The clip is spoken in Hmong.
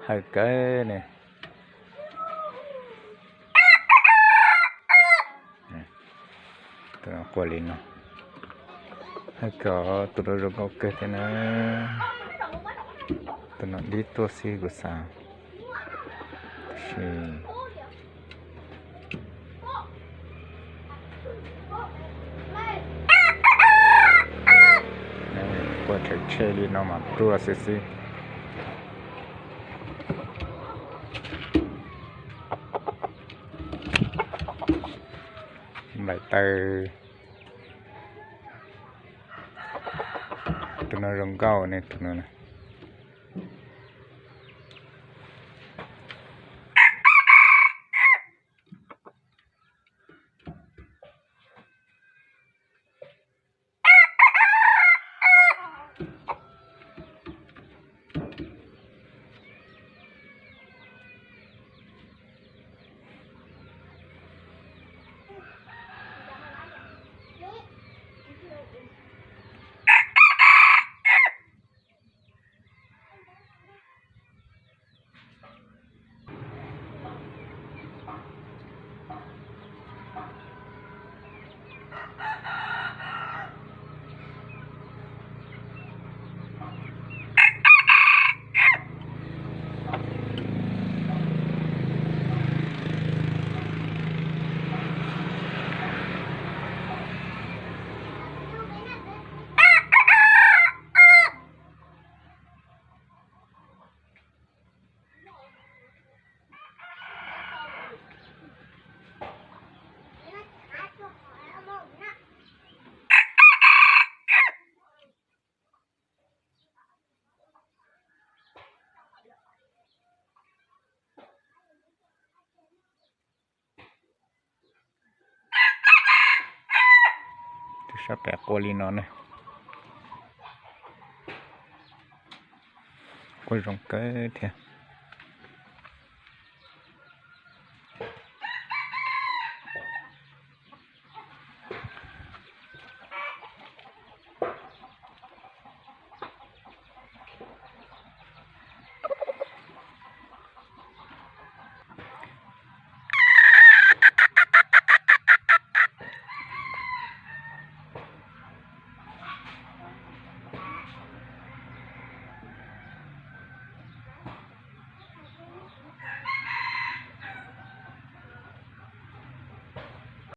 Hawj kawg ne. Tus no quaj li no. Hawj kawg, tus no zoo nkauj kawg thiab na. Tus no dib tuaj xwb kuv xav. Tab sis quaj tshawv tshe li no mas pluag xwb xwb. Nplaim taws. Tus no zoo nkauj ne, tus no na. Tus sab pem quaj li no ne. Quaj zoo kawg thiab.